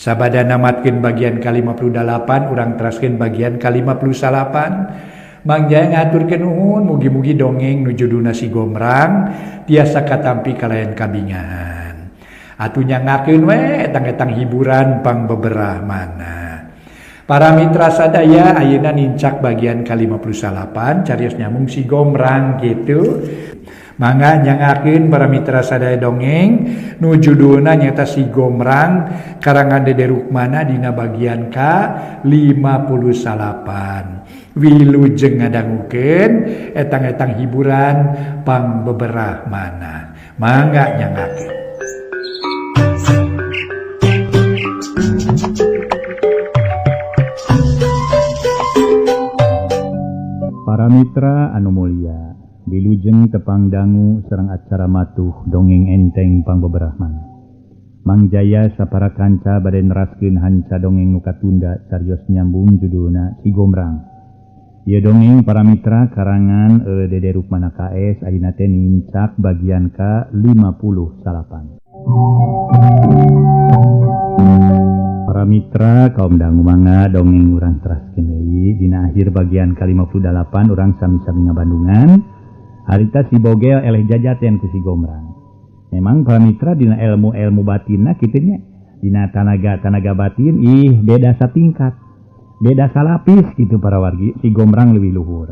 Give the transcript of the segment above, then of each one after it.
Sabada namatkeun bagian ka-58 urang teraskeun bagian ka-59. Mang Jaya ngaturkeun nuhun mugi-mugi dongeng nu judulna Si Gomrang tiasa katampi kalayan kabingahan. Atuh nyangakeun we etang-etang hiburan pang beberah mana. Para mitra sadaya ayeuna nincak bagian ka-58 carios nyambung Si Gomrang gitu. Mangga nyangakeun para mitra sadaya dongeng nu judulna nyaeta Si Gomrang karangan Dede Rukmana dina bagian ka-58. Wilujeng ngadangukeun etang-etang hiburan pang beberah mana. Mangga nyangakeun. Para mitra anu mulia, wilujeng tepang dangu sareng acara matuh dongeng enteng pang beberah mana. Mang Jaya sapara kanca bade neraskeun hanca dongeng nu katunda carios nyambung judulna Si Gomrang. Ieu dongeng para mitra karangan Dede Rukmana KS ayeuna teh nincak bagian ka-58. Para mitra kaum dangu mangga dongeng urang teraskeun deui dina akhir bagian ka-58 urang sami-sami ngabandungan harita si Bogel eleh jajaten ku si Gomrang. Memang para mitra dina ilmu-ilmu batinna kitu nya dina tanaga-tanaga batin ih beda satingkat. Beda salapis gitu para wargi, si Gomrang lebih luhur.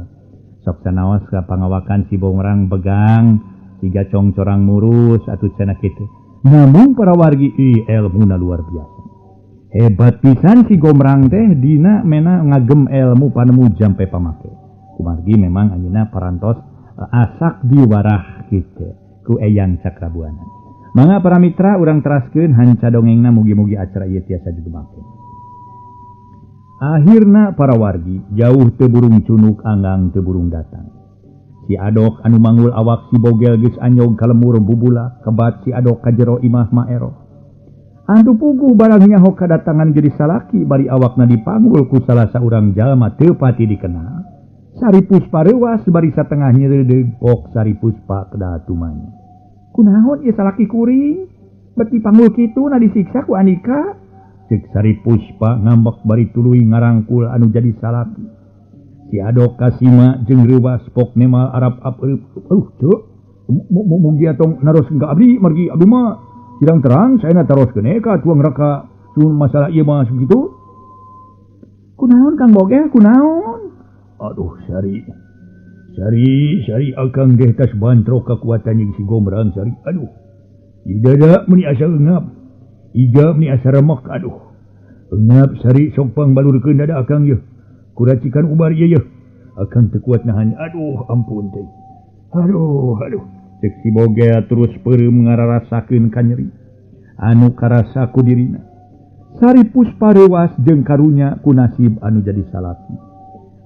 Sok sanaos ka pangawakan si Gomrang begang, siga congcorang murus atuh cenah kitu. Namun para wargi ih ilmuna luar biasa. Hebat pisan si Gomrang teh dina mena ngagem ilmu panemu jampe pamake. Kumargi memang anjeunna parantos asak diwarah kitu ku Eyang Cakrabuana. Mangga para mitra urang teraskeun hanca dongengna mugi-mugi acara ieu tiasa digemake. Akhirna para wargi jauh teu burung cunuk anggang teu burung datang. Si Adok anu manggul awak si Bogel geus anyog ka lemur bubula kebat si Adok ka jero imah Maero. Anu puguh barang nyaho kadatangan jadi salaki bari awakna dipanggul ku salah saurang jalma teu pati dikenal. Sari Puspa reuas bari satengah nyeureudeuh pok Sari Puspa kedah tumanya. Kunaon ieu salaki kuring? Bet dipanggul kitu na disiksa ku Andika. Cek Sari Puspa ngambek bari tuluy ngarangkul anu jadi salaki. Si Adok kasima jeung reuwas pok nemal arab ap teu mugi atong naroskeun ka abdi margi abdi mah kirang terang saena taroskeun ka tuang raka sun masalah ieu mah sakitu. Kunaon Kang Bogel kunaon? Aduh Sari. Sari Sari akang deh tas bantrok kakuatan jeung si Gomrang Sari. Aduh. Di dada meuni asa eungap. Iga meni asa remek aduh. Eungap Sari sok pangbalurkeun dada akang yeuh. Kuracikan ubar ieu yeuh. Akang teu kuat nahan. Aduh ampun teh. Aduh aduh. Cek si Bogel terus peureum ngararasakeun kanyeri. Anu karasa ku dirina. Sari Puspa reuwas jeung karunya ku nasib anu jadi salaki.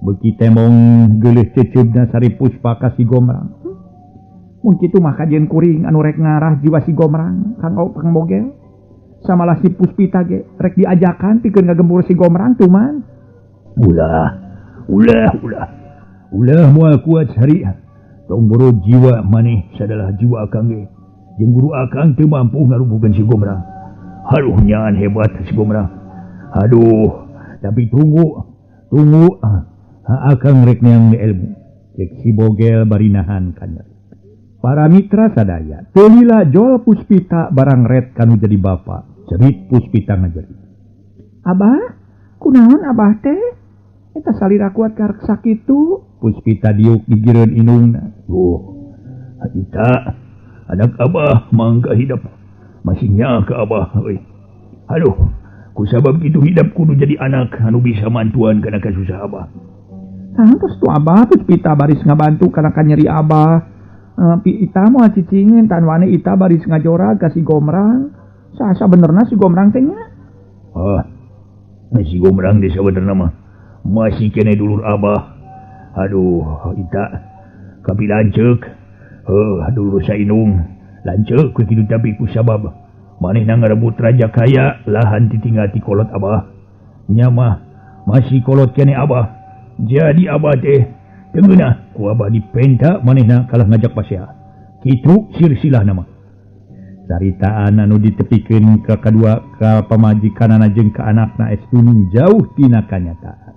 Beuki temong geuleuh ceceubna Sari Puspa ka si Gomrang. Mun kitu mah kajeun kuring anu rek ngarah jiwa si Gomrang Kang Bogel. Samalah si Puspita ge rek diajakan pikeun ngagembur si Gomrang tuman. Ulah, ulah, ulah. Ulah moal kuat Sari. Tong boro jiwa maneh sadalah jiwa akang ge. Jeung guru akang teu mampu ngarubuhkeun si Gomrang. Aduh nyaan hebat si Gomrang. Aduh, tapi tunggu, tunggu. Akang rek neang ilmu. Cek si Bogel bari nahan kanyeri. Para mitra sadaya, teu lila jol Puspita barang ret kanu jadi bapa. Jerit Puspita ngajerit. Abah, kunaon abah teh? Eta salira kuat karek sakitu. Puspita diuk gigireun indungna. Oh, Ita, anak abah mangga hidap. Masih nya ka abah euy. Aduh, kusabab kitu hidap kudu jadi anak anu bisa mantuan kana kasusah abah. Tah terus tu abah Puspita baris ngabantu kana kanyeri abah. Ita moal cicingeun tan wane Ita baris ngajorag ka si Gomrang. Sasa benerna si Gomrang teh nya? Ah, si Gomrang teh sabenerna mah masih kene dulur abah. Aduh, Ita kapi lanceuk. Heuh, dulur sainung. Lanceuk ku kitu tapi ku sabab manehna ngarebut raja kaya lahan titinggal ti kolot abah. Nya mah masih kolot kene abah. Jadi abah teh teu ngeunah ku abah dipenta manehna kalah ngajak pasea. Kitu silsilah nama. Caritaan anu ditepikeun ka kadua ka pamajikanana jeung ka anakna Estuning jauh tina kanyataan.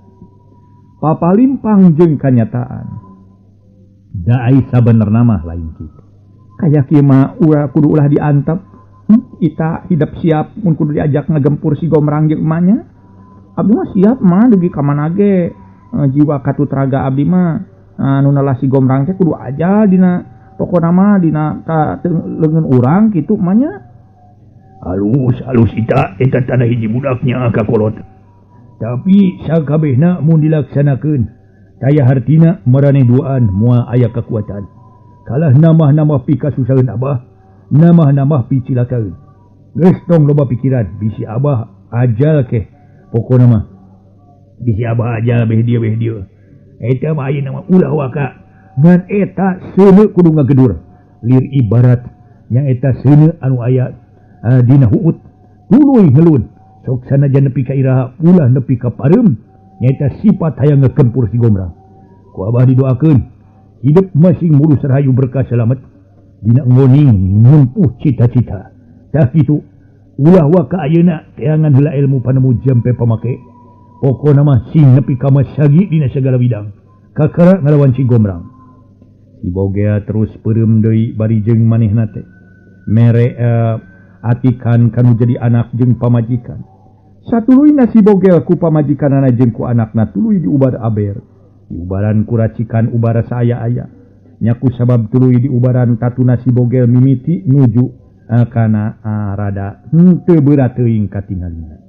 Papalimpang jeung kanyataan. Da ai sabenerna mah lain kitu. Kaya kieu mah ulah kudu ulah diantep. Ita hidup siap mun kudu diajak ngagempur si Gomrang jeung emaknya. Abdi mah siap mah dugi ka mana ge jiwa katut raga abdi mah anu nelah si Gomrang teh kudu aja dina pokona mah dina ka leungeun urang kitu mah nya. Alus alus ita eta tanda hiji budaknya ka kolot. Tapi sakabehna mun dilaksanakeun taya hartina maraneh duaan moal aya kekuatan. Kalah nambah-nambah pikasusaheun abah, nambah-nambah picilakaeun. Geus tong loba pikiran bisi abah ajal keh pokona mah. Bisi abah ajal beh dieu. Eta mah ayeuna mah ulah waka. Ngan eta seuneu kudu ngagedur. Lir ibarat nya eta seuneu anu aya dina huut tuluy ngelun. Sok sanajan nepi ka iraha ulah nepi ka pareum nyaeta sifat hayang ngekempur si Gomrang. Ku abah didoakeun hidup masing mulus rahayu berkah selamat dina ngoning ngumpuh cita-cita. Tah kitu ulah waka ayeuna teangan heula ilmu panemu jampe pamake. Pokona mah sing nepi ka masagi dina sagala bidang. Kakara ngalawan si Gomrang. Si Bogea terus peureum deui bari jeung manehna teh. Mere atikan kanu jadi anak jeung pamajikan. Satuluyna si Bogel ku pamajikanana jeung ku anakna tuluy diubar aber. Diubaran ku racikan ubara saaya-aya. Nya ku sabab tuluy diubaran tatuna si Bogel mimiti nuju kana rada henteu berat teuing katingalina.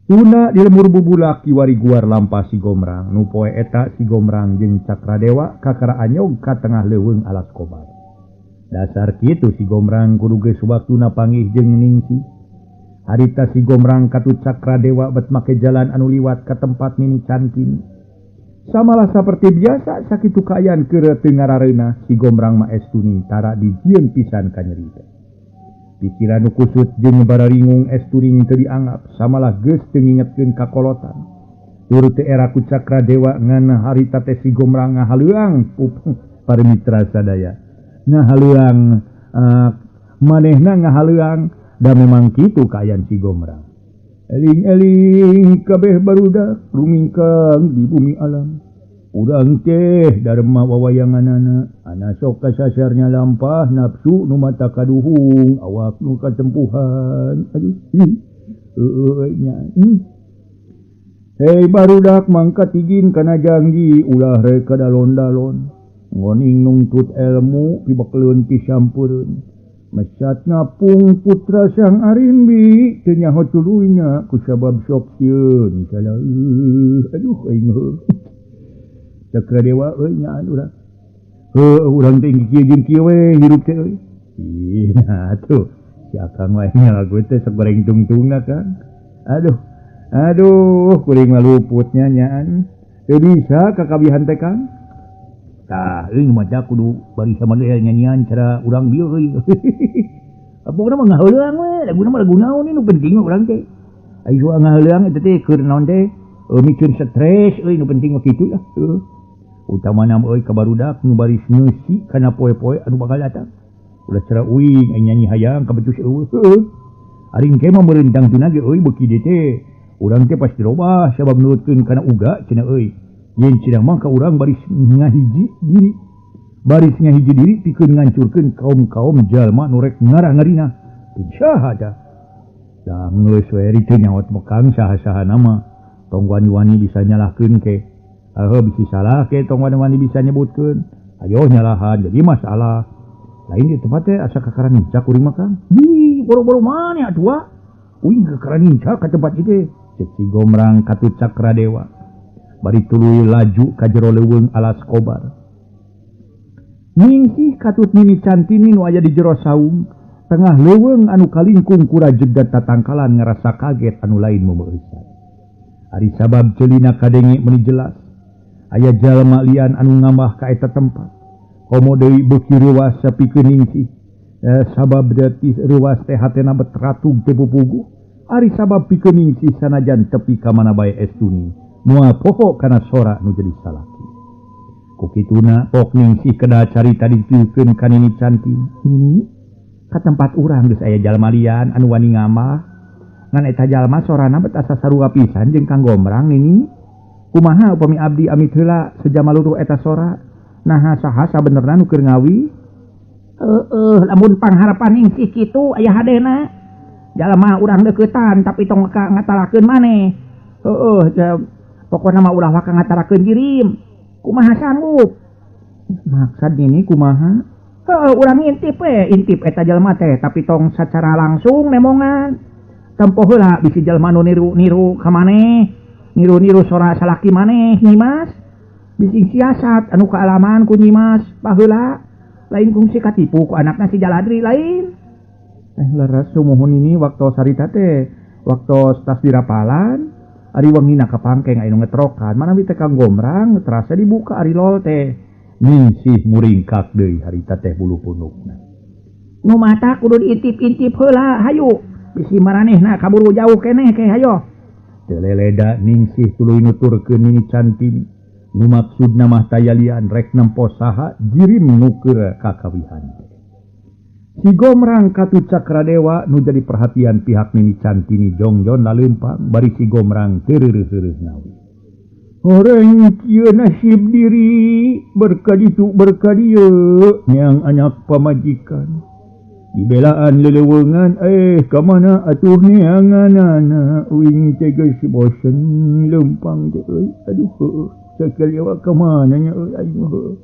Tuna di lemur bubulak kiwari guar lampah si Gomrang. Nu poe eta si Gomrang jeung Cakradewa kakara anyog ka tengah leuweung alas kobar. Dasar kitu si Gomrang kudu geus waktuna panggih jeung Ningsih. Harita si Gomrang katut Cakradewa bet make jalan anu liwat ka tempat Nini Cantini. Samalah saperti biasa sakitu kaayaan keur teu ngarareunah si Gomrang mah Estuning tara dijieun pisan ka nyeri teh. Pikiran nu kusut jeung bararingung Estuning teu dianggap samalah geus teu ngingetkeun ka kolotan. Tur teu era ku Cakradewa ngan harita teh si Gomrang ngahaleuang para mitra sadaya. Ngahaleuang manehna ngahaleuang da memang kitu kaayaan si Gomrang. Eling-eling kabeh barudak rumingkang di bumi alam. Urang teh darma wawayanganana, ana sok kasasarnya lampah nafsu nu mata kaduhung, awak nu katempuhan. Aduh, heueuh nya. Hei barudak mangka tigin kana janggi ulah rek kadalon-dalon. Ngoning nungtut ilmu pibekeleun pisampureun. Mesat ngapung putra sang arimbi teu nyaho tuluyna ku sabab sok sieun salah. Aduh aing heuh. Cakradewa euy nyaan urang. Heuh urang teh kieu jeung kieu we hirup teh euy. Ih nah atuh si akang wae lagu teh sok goreng tungtungna Kang. Aduh. Aduh kuring mah luputnya nyaan. Teu bisa kakabihan teh Kang. Tah euy maca kudu bari sama nyanyian cara urang dieu euy. Pokona mah ngaheuleung we, laguna mah lagu naon nu penting mah urang teh. Ai soal ngaheuleung eta teh keur naon teh mikeun stres euy nu penting mah kitu lah. Heuh. Utamana mah euy ka barudak nu baris ngeusi kana poe-poe anu bakal datang. Ulah cara uing ai nyanyi hayang kabetus eueuh. Heuh. Ari engke mah meureuntang tuna ge euy beuki dieu teh. Urang teh pasti robah sabab nurutkeun kana uga cenah euy. Yen cenah mah ka urang baris ngahiji diri. Baris ngahiji diri pikeun ngancurkeun kaum-kaum jalma nu rek ngarah-ngarinah. Teu saha tah. Da geus we teu nyaot mekang saha-saha nama. Tong wani-wani bisa nyalahkeun ke. Heuh bisi salah ke tong wani-wani bisa nyebutkeun. Ayo nyalahan jadi masalah. Lain di tempat teh asa kakara nincak kuring mah Kang. Ih, boro-boro maneh atuh ah. Uing kakara nincak ka tempat ieu teh. Cek si Gomrang katut Cakradewa. Bari tuluy laju ka jero leuweung alas kobar. Ningsih katut Nini Cantini nu aya di jero saung, tengah leuweung anu kalingkung ku rajeg dan tatangkalan ngarasa kaget anu lain meumeusan. Ari sabab ceulina kadenge meuni jelas, aya jalma lian anu ngambah ka eta tempat. Komo deui beuki reuwas sapikeun Ningsih. Sabab deui reuwas teh hatena bet ratug teu pupuguh. Ari sabab pikeun Ningsih sanajan tepi ka mana bae Estuni. Moal poho kana sora nu jadi salaki. Ku kituna pok Ningsih kedah carita ditukeun ka Nini Cantini. Nini, Ka tempat urang geus aya jalma lian anu wani ngamah. Ngan eta jalma sorana bet asa sarua pisan jeung Kang Gomrang nini. Kumaha upami abdi amit heula sejama luruh eta sora? Naha saha sabenerna nu keur ngawi? Heeh, lamun pangharapan ningsih kitu aya hadena. Jalma urang deuketan tapi tong ka ngatalakeun maneh. Heeh, pokona mah ulah waka ngatalakeun jirim. Kumaha sanggup? Maksad nini kumaha? Heeh, urang ngintip we, intip eta jalma teh tapi tong sacara langsung nemongan. Tempo heula bisi jalma nu niru-niru ka maneh, niru-niru sora salaki maneh Nyimas. Bisi siasat anu kaalaman ku Nyimas baheula. Lain kungsi katipu ku anakna si Jaladri lain. Leres sumuhun ini waktu sarita teh, waktu tas dirapalan, ari wengina ka pangkeng aya nu ngetrokan, manawi teh Kang Gomrang terasa dibuka ari lol teh. Ningsih muringkak deui harita teh bulu punukna. Nu mata kudu diintip-intip heula hayu. Bisi maranehna kaburu jauh keneh ke hayo. Teu leleda Ningsih tuluy nuturkeun Nini Cantini. Nu maksudna mah tayalian rek nempo saha jirim nu keur kakawihan. Si Gomrang katu Cakradewa nu jadi perhatian pihak Nini Cantini jongjon laleumpang bari si Gomrang teu reureuh-reureuh ngawi. Horeng kieu nasib diri berkaditu berkadieu neang anak pamajikan. Dibelaan leleuweungan ka mana atuh neanganana uing teh geus bosen leumpang teh euy aduh heueuh sakali awak ka mana nya euy aing heueuh.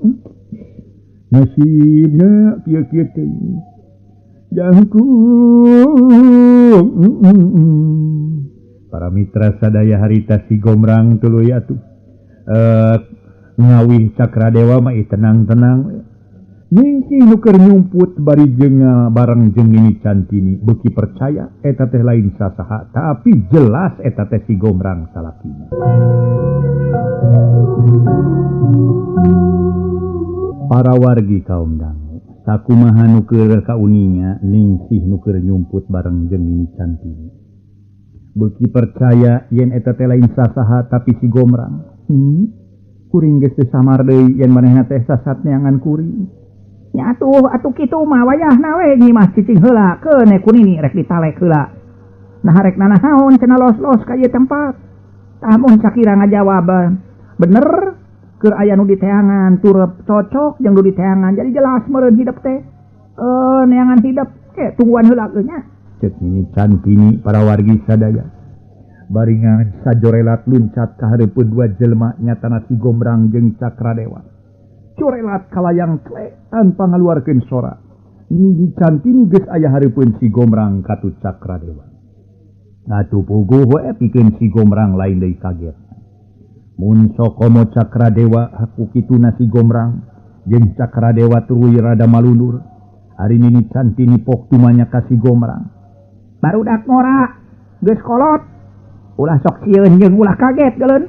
Nasibna kieu-kieu teh jangkung. Para mitra sadaya harita si Gomrang tuluy atuh ngawih Cakradewa mah tenang-tenang. Ningsih nu keur nyumput bari jeung bareng jeung Nini Cantini beuki percaya eta teh lain sasaha tapi jelas eta teh si Gomrang salakina. Para wargi kaum dangu sakumaha nu keur kauninya Ningsih nu keur nyumput bareng jeung Nini Cantini beuki percaya yen eta teh lain sasaha tapi si Gomrang. Kuring geus teu samar deui yen manehna teh sasat neangan kuring. Nya atuh atuh kitu mah wayahna we Nyimas cicing heula keun ku nini rek ditalek heula. Nah rek nanaon cenah los-los ka ieu tempat. Tah mun sakira ngajawab bener keur aya nu diteangan turep cocok jeung nu diteangan jadi jelas meureun hidep teh. Neangan hidep ke tungguan heula ge nya. Cek Nini Cantini para wargi sadaya. Baringan sajorelat luncat ka hareupeun dua jelema nyatana si Gomrang jeung Cakradewa. Corelat kalayang tle tanpa ngaluarkeun sora. Nini Cantini geus aya hareupeun si Gomrang katu Cakradewa. Atuh puguh we pikeun si Gomrang lain deui kaget. Mun sokomo Cakradewa haku kituna si Gomrang jeung Cakradewa tuluy rada malundur. Ari Nini Cantini pok tumanya ka si Gomrang. Barudak ngora geus kolot. Ulah sok sieun jeung ulah kaget geuleun.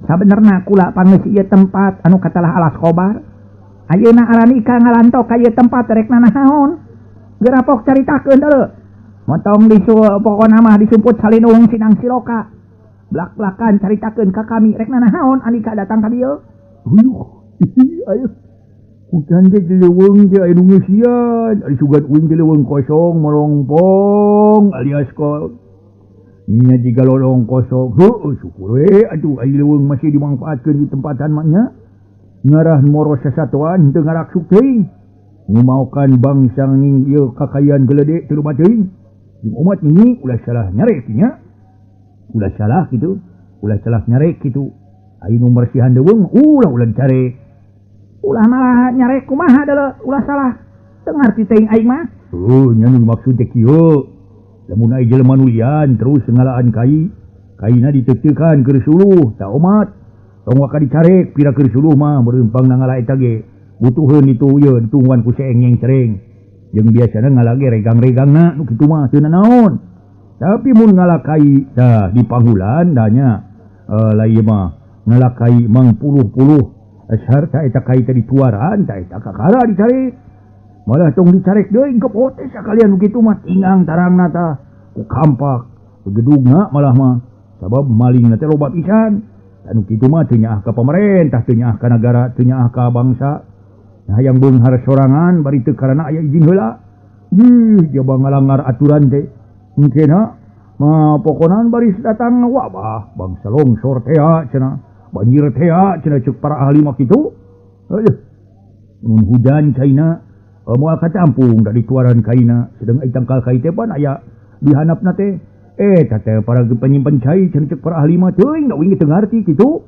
Sabenerna kula pangeus ieu tempat anu katalah alas kobar. Ayeuna aranika ngalantok ka ieu tempat rek nanaon. Gerapok caritakeun deuleu. Motong disu pokona mah disumput salinung sinang siloka. Blak-blakan caritakeun ka kami rek nanaon Andika datang ka dieu. Huyuh, ayo. Hutan teh dileuweung teh aya nu ngeusian, ari sugan uing dileuweung kosong molongpong alias ko nya jiga lolong kosong. Heueuh syukur we atuh aya leuweung masih dimanfaatkeun di tempatan mah nya. Ngarah moro sasatoan teu ngaraksuk teuing. Ngumaokan bangsa ning ieu kakayaan geledek teu loba teuing. Jeung umat ini ulah salah nyarek nya. Ulah salah kitu, ulah salah nyarek kitu. Aya nu mersihan leuweung ulah ulah dicarek. Ulah malah nyarek kumaha deuleu ulah salah. Teu ngarti teuing aing mah. Heuh nya nu maksud teh kieu. Lamun aya jelema nu lian terus ngalaan kai, kaina diteuteukan keur suluh tah omat. Tong waka dicarek pira keur suluh mah bereumpang na ngala eta ge. Butuheun ditu ieu ditungguan ku seeng nyeng cereng. Jeung biasana ngala ge regang-regangna nu kitu mah teu nanaon. Tapi mun ngala kai tah di panghulan da nya lain mah ngala kai mang puluh-puluh ashar ta eta kai teh dituaran ta eta kakara dicarek. Malah tong dicarek deui gepote sakalian nu kitu mah tingang tarangna tah ku kampak gedugna malah mah sabab malingna teh loba pisan. Anu kitu mah teu nyaah ka pamarentah, teu nyaah ka nagara, teu nyaah ka bangsa. Nah hayang beunghar sorangan bari teu karana aya izin heula. Ih, jaba ngalanggar aturan teh. Engkena mah pokonan baris datang wabah bangsa longsor teh cenah, banjir teh cenah ceuk para ahli mah kitu. Aduh. Mun hujan caina moal katampung da dituaran kaina, sedeng ai tangkal kai teh pan aya dihanapna teh. Eta teh para penyimpen cai cenah ceuk para ahli mah teuing da uing teu ngarti kitu.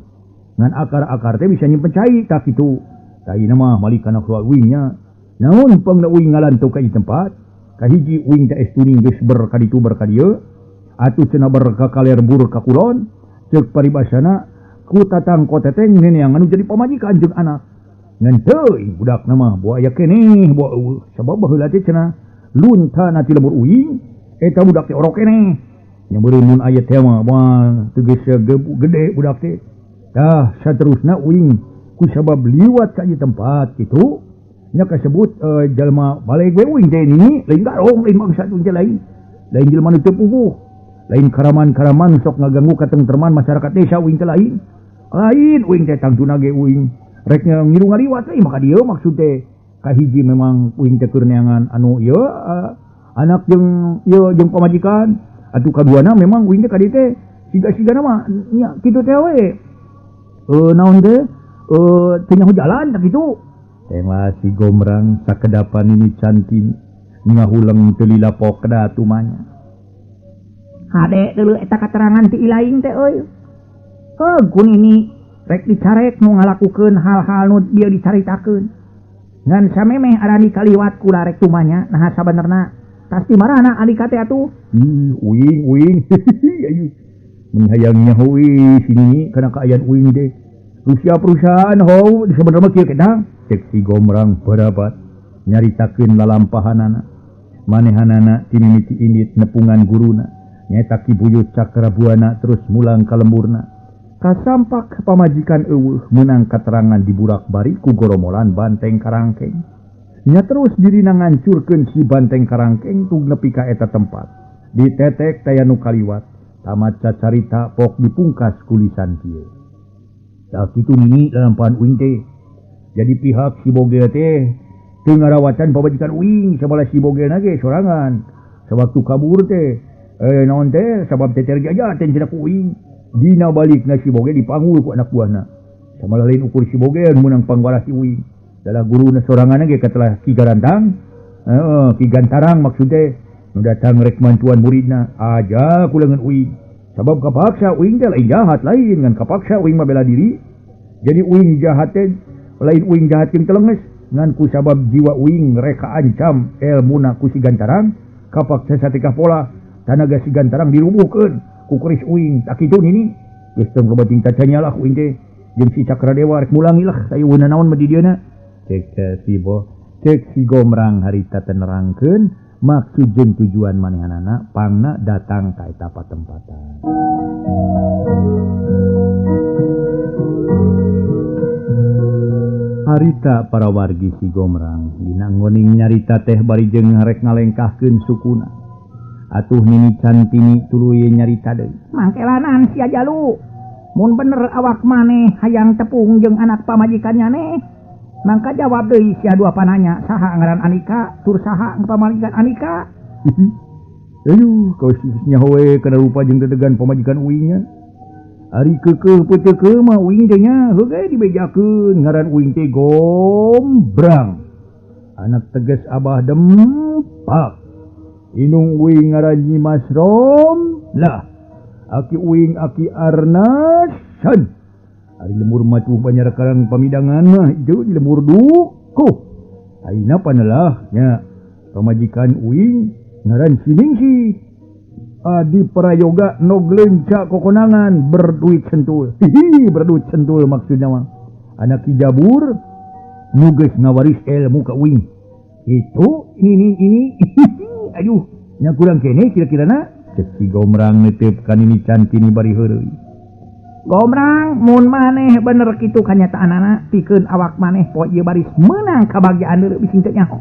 Ngan akar-akar teh bisa nyimpen cai tah kitu. Taina mah malik kana keluar uingnya. Naon pangna uing ngalantuk ka ieu tempat? Kahiji uing teh estuning geus ber ka ditu ber ka dieu. Atuh cenah ber ka kaler bur ka kulon. Ceuk paribasana ku tatang koteteng neneangan nu jadi pamajikan jeung anak. Ngan teuing budakna mah boa aya keneh boa eueuh. Sabab baheula teh cenah luntana ti lembur uing eta budak teh orok keneh. Nya meureun mun aya teh mah moal teu geus gede budak teh. Tah saterusna uing ku sabab liwat ka ieu tempat kitu. Nya kasebut jalma baleg we uing teh nini lain garong lain bangsa teh lain. Lain jelema nu teu puguh. Lain karaman-karaman sok ngaganggu katengterman masyarakat desa uing teh lain. Lain uing teh tangtuna ge uing rek ngilu ngaliwat we maka dieu maksud teh kahiji memang uing teh keur neangan anu ieu anak jeung ieu jeung pamajikan. Atuh kaduana memang uing teh ka dieu teh siga-sigana mah nya kitu teh we. Naon teh teu nyaho jalan tah kitu. Tema si Gombrang sakedapan ini Cantini ngahuleng teu lila pokda tumanya. Hade deuleu eta katerangan ti ilaing teh euy. Heuh kun ini rek dicarek nu ngalakukeun hal-hal nu bieu dicaritakeun. Ngan samemeh arani kaliwat kula rek tumanya naha sabenerna tas di marana Andika teh atuh. Uing uing. Ayu. Mun hayang nyaho euy sini kana kaayaan uing teh. Rusia perusahaan ho sebenarnya kieu kita. Cek si Gombrang berabat nyaritakeun lalampahanana manehanana tinimiti indit nepungan guruna nyaeta Ki Buyut Cakrabuana terus mulang ka lemburna kasampak pamajikan eueuh meunang katerangan diburak bari ku goromolan banteng karangkeng nya terus dirina ngancurkeun si banteng karangkeng tug nepi ka eta tempat ditetek taya nu kaliwat tamat cacarita pok dipungkas kulisan kieu. Tah kitu nini lalampahan uing teh. Jadi pihak si Bogel teh teu ngarawatan pamajikan uing sabalah si Bogel na ge sorangan. Sawaktu kabur teh naon teh sabab teter jajaten cenah ku uing. Dina balikna si Bogel dipanggul ku anak buahna. Samalah lain ukur si Bogel meunang pangwaras si uing. Dalah guruna sorangan ge katelah Ki Garantang. Heeh, Ki Gantarang maksud teh nu datang rek mantuan muridna aja ku leungeun uing. Sabab kapaksa uing teh lain jahat lain ngan kapaksa uing mah bela diri. Jadi uing jahat teh lain uing jahat jeung telenges ngan ku sabab jiwa uing reka ancam elmuna ku si Gantarang kapaksa satikah pola tanaga si Gantarang dirubuhkeun ku keris uing tak kitu nini geus teu loba ting tacanya lah uing teh jeung si Cakradewa rek mulangi lah ayeuna naon mah di dieuna. Cek si Bo cek si Gombrang harita teh nerangkeun maksud jeung tujuan manehanana pangna datang ka eta patempatan. Harita para wargi si Gombrang dina ngoning nyarita teh bari jeung rek ngalengkahkeun sukuna. Atuh Nini Cantini tuluy nyarita deui. Mangkelanan sia jalu. Mun bener awak maneh hayang tepung jeung anak pamajikan nyaneh. Mangka jawab deui sia dua pananya saha ngaran Anika tur saha pamajikan Anika. Aduh, kau nyaho we kana rupa jeung tetegan pamajikan uingnya. Ari keukeuh peuteukeuh mah uing teh nya heuh ge dibejakeun ngaran uing teh Gombrang. Anak tegas Abah Dempak. Inung uing ngaran Nyi Mas Rom lah. Aki uing aki Arnasan. Ari lemur matuh banyak karang pamidangan mah itu di lemur dukuh. Aina panalah nya pamajikan uing ngaran Siningsih. Adi Prayoga nog lenca kokonangan berduit sentul. Hihi, berduit sentul maksudnya mah. Anak Ki Jabur nu geus ngawaris ilmu ka uing. Itu ini. Aduh, nya kurang kene kira-kirana. Cek si Gombrang netep ka Nini Cantini bari heureuy. Gombrang mun maneh bener kitu kanyataanana pikeun awak maneh poe ieu baris meunang kabagjaan deuleu bising teu nyaho.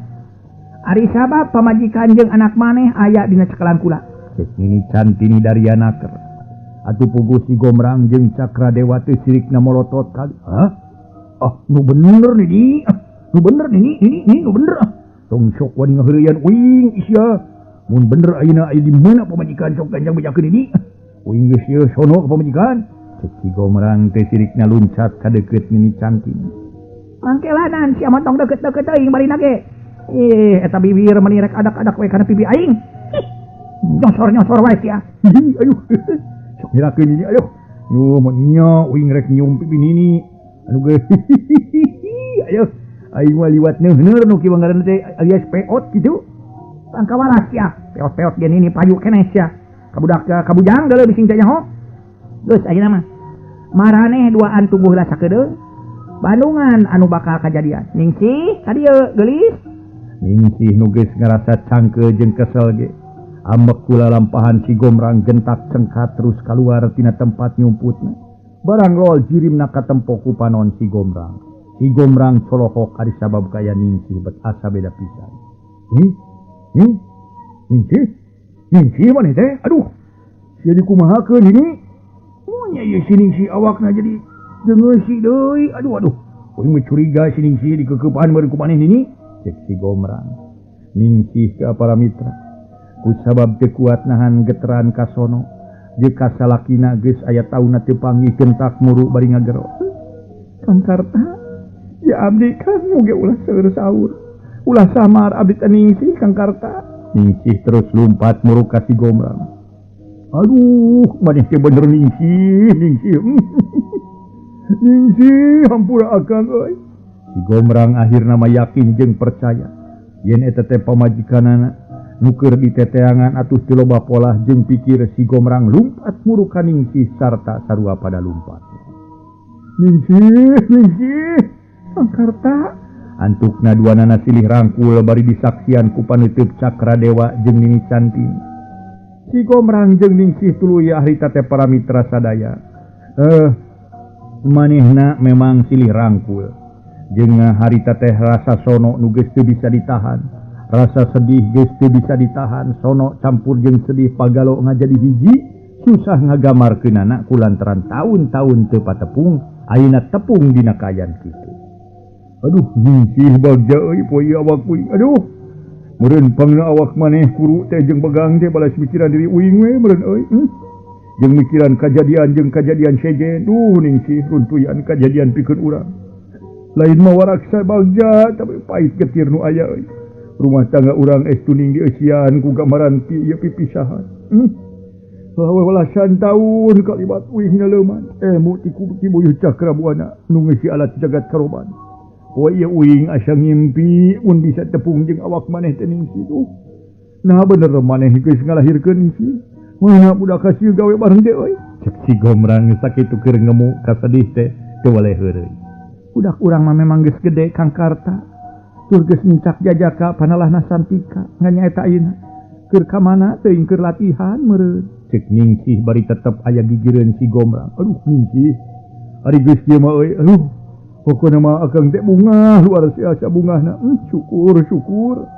Ari sabab pamajikan jeung anak maneh aya dina cekelan kula. Cek Nini Cantini Daryana ker. Atuh puguh si Gombrang jeung Cakradewa teh sirikna molotot kali. Hah? Ah, nu bener nih. Ah, nu bener nih, ini nu bener. Ah. Tong sok wani ngaheureuyan uing sia. Mun bener ayeuna aya di mana pamajikan sok ganjang bejakeun ini. Uing geus ieu sono ka pamajikan. Cek Si Gomrang teh sirikna luncat ka deukeut Nini Cantini. Mangkelanan sia mah tong deukeut-deukeut teuing barina ge. Ih, eta bibir meni rek adak-adak we kana pipi aing. Nyosor-nyosor wae sia. Aduh. Sok ngirakeun ini aduh. Yo mun nya uing rek nyium pipi nini. Anu geus. Ayo. Aing mah liwat neuhneur nu kieu ngaranna teh alias peot kitu. Tangkawalas sia. Peot-peot ge nini payu keneh sia. Kabudak kabujang geuleuh bising teh nyaho. Geus ayeuna mah. Maraneh duaan tubuh lah sakedeung. Bandungan anu bakal kajadian. Ningsih ka dieu geulis. Ningsih nu geus ngarasa cangkeul jeung kesel ge. Ambek kula lampahan Si Gomrang gentak cengkat terus kaluar tina tempat nyumputna. Barang lol jirimna katempo ku panon Si Gomrang. Si Gomrang colohok ari sabab kaya Ningsih bet asa beda pisan. Ih, ih, Ningsih, Ningsih maneh teh? Aduh, sia dikumahakeun ini? Monya ieu si Ningsih awakna jadi jeungeusi deui. Aduh, aduh. Uing mah curiga si Ningsih dikekeupan meureun ku maneh nini. Cek Si Gomrang. Ningsih ka para mitra. Ku sabab teu kuat nahan geteran kasono. Jeung kasalakina geus aya taunna teu panggih gentak muru bari ngagero. Kang Karta, ya abdi kan muge ulah seueur saur. Ulah samar abdi teh Ningsih Kang Karta. Ningsih terus lumpat muru ka Si Gomrang. Aduh, maneh teh bener Ningsih, Ningsih. Ningsih hampura akang euy. Si Gomrang akhirna mah yakin jeung percaya yen eta teh pamajikanana nu keur diteteangan atuh teu loba polah jeung pikir Si Gomrang lumpat muru ka Ningsih sarta sarua pada lumpat. Ningsih, Ningsih, Kang Karta. Antukna duanana silih rangkul bari disaksian ku paneuteub Cakra Dewa jeung Nini Cantini. Si Gomrang jeung Ningsih tuluy harita teh para mitra sadaya. Manehna memang silih rangkul. Jeung harita teh rasa sono nu geus teu bisa ditahan. Rasa sedih geus teu bisa ditahan, sono campur jeung sedih pagalo ngajadi hiji, susah ngagamarkeunana kulantaran taun-taun teu patepung, ayeuna tepung dina kaayaan kitu. Aduh, Ningsih bagja euy poe awak uing. Aduh. Meureun pangna awak maneh kuru teh jeung begang teh balas mikiran diri uing we meureun euy. Jeung mikiran kajadian jeung kajadian sejen. Duh Ningsih runtuyan kajadian pikeun urang. Lain mah waraksa bagja tapi pahit getir nu aya euy. Rumah tangga urang es tuning dieusian ku gambaran ti ieu pipisahan. Walasan taun kalimat uing nyaleuman. Mu ti buyuh Cakra Buana nu ngeusi alat jagat karoban. Poe ieu uing asa ngimpi mun bisa tepung jeung awak maneh teh Ningsih tuh. Nah bener maneh geus ngalahirkeun Ningsih. Mana budak kasih gawe bareng teh euy. Cek Si Gomrang sakitu keur ngemu kasedih teh teu waleh heureuy. Budak urang mah memang geus gede Kang Karta. Tur geus nincak jajaka panalahna Santika ngan nyaeta ayeuna. Keur ka mana teuing keur latihan meureun. Cek Ningsih bari tetep aya gigireun Si Gomrang. Aduh Ningsih. Ari geus kieu mah euy. Aduh. Pokona mah akang teh bungah luar biasa bungahna. Syukur syukur.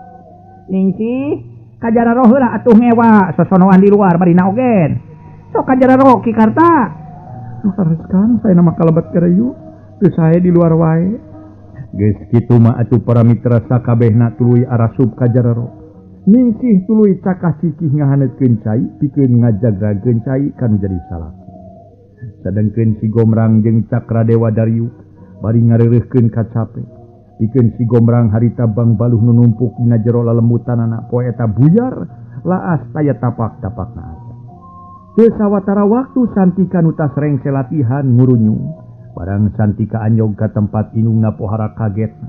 Ningsih kajara roh heula atuh ngewa sosonoan di luar bari naogen. Sok kajara roh Ki Karta. Nu kan saya nama kalebat karayu. Teu sae di luar wae. Geus kitu mah atuh para mitra sakabehna tuluy arasup ka jarero. Ningsih tuluy cakah cikih ngahaneutkeun cai pikeun ngajagakeun cai kanu jadi salaki. Sadengkeun Si Gomrang jeung Cakra Dewa Dariuk bari ngareureuhkeun kacape. Pikeun Si Gomrang harita bang baluh nu numpuk dina jero lalemutanana poe eta buyar laas taya tapak-tapakna asa. Teu sawatara waktu Santika nu tas rengse latihan ngurunyung. Barang Santika anyog ka tempat inungna pohara kagetna.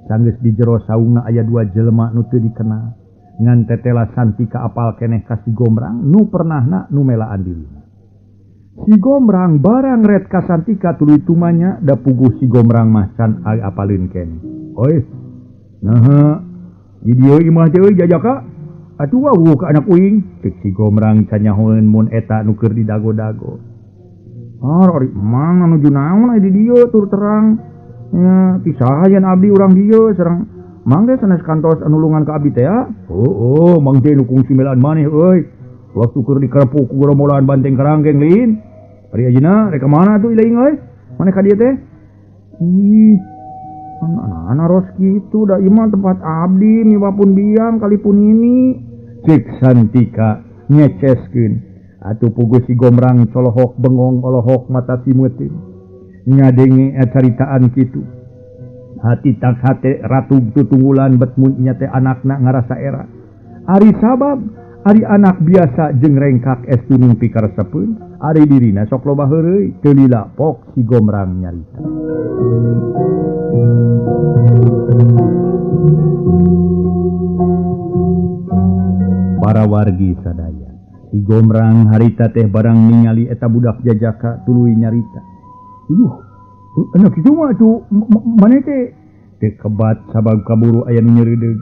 Sanggeus di jero saungna aya dua jelema nu teu dikenal. Ngan tetela Santika apal keneh ka Si Gomrang nu pernahna nu melaan dirina. Si Gomrang barang ret ka Santika tuluy tumanya da puguh Si Gomrang mah can apaleun keneh. Oi. Naha, di dieu imah teh euy jajaka. Atuh wawuh ka anak uing. Cek Si Gomrang can nyahoeun mun eta nu keur didago-dago. Ah, ari mang anu naon aya di dieu tur terang. Nya pisahan abdi urang dieu sareng mang teh sanes kantos anulungan ka abdi teh ya. Oh, mang teh nu kungsi melaan maneh euy. Waktu keur dikerepuk ku gerombolan banteng kerangkeng lin. Ari ayeuna rek ka mana atuh ilaing euy? Maneh ka dieu teh? Ih. Anak-anak ros kitu da ieu mah tempat abdi miwapun biang kalipun ini. Cek Santika nyeceskeun. Atuh puguh si Gomrang colohok bengong olohok mata simeuteun. Ngadenge caritaan kitu. Hati tak hate ratug tutunggulan bet mun nya teh anakna ngarasa era. Ari sabab ari anak biasa jeung rengkak es tunung pikaresepeun, ari dirina sok loba heureuy teu lila pok si Gomrang nyarita. Para wargi sadaya, si Gomrang harita teh barang ningali eta budak jajaka tuluy nyarita. Duh, anak kitu mah atuh maneh teh teu kebat sabab kaburu aya nu nyeureudeuh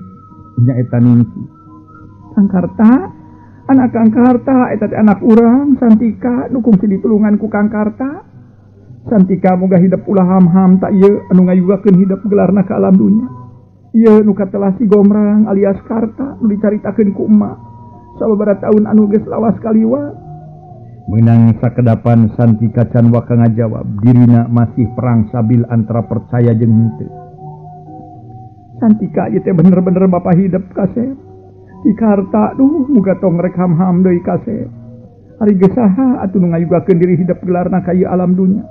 nya eta Ningsih. Kang Karta, anak Kang Karta eta teh anak urang Santika nu kungsi ditulungan ku Kang Karta. Santika moga hidep ulah ham-ham tak ieu anu ngayugakeun hidep gelarna ka alam dunya. Ieu nu katelah si Gomrang alias Karta nu dicaritakeun ku emak sababaraha taun anu geus lawas kaliwat. Meunang sakedapan Santika can waka ngajawab, dirina masih perang sabil antara percaya jeung henteu. Santika ieu teh bener-bener bapa hidep kasep. Ki Karta duh muga tong rek ham-ham deui kasep. Ari geus saha atuh nu ngayugakeun diri hidep gelarna ka ieu alam dunya.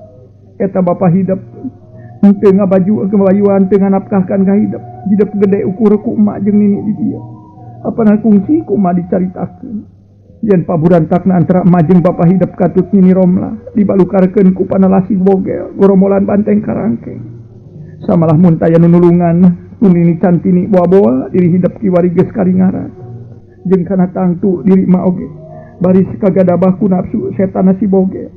Eta bapa hidep henteu ngabaju kebayuan teu nganapkahkan ka hidep. Hidep gede ukur ku emak jeung nini di dieu. Apana kungsi ku emak dicaritakeun. Yen paburantakna antara emak jeung bapa hidep katut Nini Romlah dibalukarkeun ku panalasi bogel goromolan banteng karangkeng. Samalah mun taya nu nulungan ku Nini Cantini boa-boa diri hidep kiwari geus karingaran. Jeung kana tangtu diri emak oge baris kagadabah ku nafsu setan si bogel.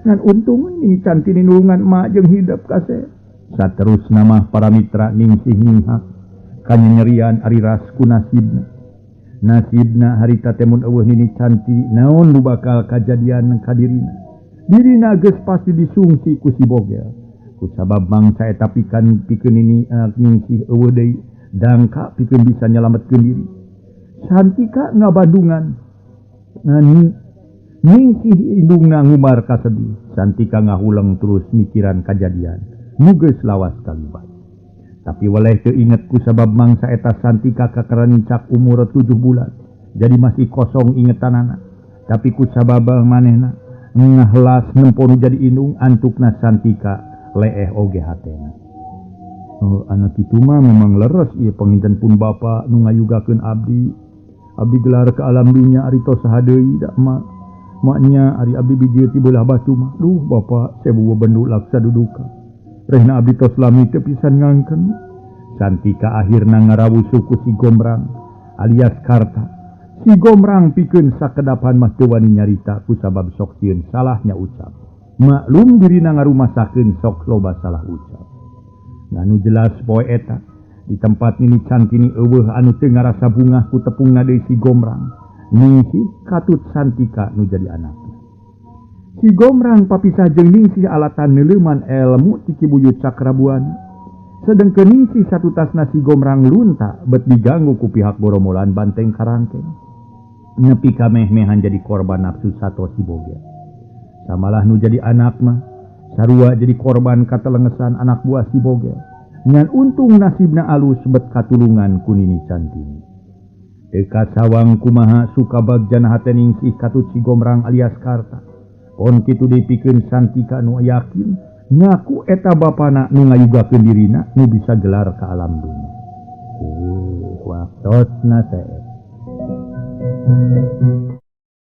Ngan untung Nini Cantini nulungan emak jeung hidep kasep. Saterusna mah para mitra Ningsih nyinghak kanyanyerian ari ras ku nasibna. Nasibna harita teh mun eueuh Nini Cantini naon nu bakal kajadian ka dirina. Dirina geus pasti disungsi ku si bogel. Ku sabab mangsa eta pikan pikeun Nini Ningsih eueuh deui dangka pikeun bisa nyalametkeun diri. Santika ngabandungan Ningsih indungna ngumar kasedih. Santika ngahuleng terus mikiran kajadian nu geus lawas kaliwat. Tapi weleh teu inget ku sabab mangsa eta Santika kakara nincak umur 7 bulan. Jadi masih kosong ingetanana. Tapi ku sabab manehna ngahelas nempo nu jadi indung antukna Santika leeh oge hatena. Oh, anak itu mah memang leres ieu panginten pun bapa nu ngayugakeun abdi. Abdi gelar ke alam dunya ari tos saha deui da emak. Maknya ari abdi bijil ti beulah batu mah. Duh bapa sebu bendu laksa duduka. Rehna abdi tos lami teu pisan ngangken. Santika akhirna ngarawusuh ku si Gomrang alias Karta. Si Gomrang pikeun sakedapan mah teu wani nyarita ku sabab sok sieun salahnya ucap. Maklum dirina ngarumasakeun sok loba salah ucap. Nganu jelas poe eta di tempat Nini Cantini eueuh anu teu ngarasa bungah ku tepungna deui si Gomrang. Ningsih katut Santika nu jadi anakna. Si Gomrang papisah jeung Ningsih alatan neuleuman elmu ti Ki Buyut Cakrabuana. Sedengkeun Ningsih satutasna si Gomrang lunta bet diganggu ku pihak boromolan banteng karangkeng. Nepi ka meh-mehan jadi korban nafsu sato si bogel. Samalah nu jadi anak mah sarua jadi korban katelengesan anak buah si bogel. Ngan untung nasibna alus bet katulungan ku Nini Cantini. Teu kasawang kumaha suka bagjana hate Ningsih katut si Gomrang alias Karta. On kitu dipikeun Santika nu yakin ngaku eta bapana nu ngayugakeun dirina nu bisa gelar ka alam dunya. Waktosna teh.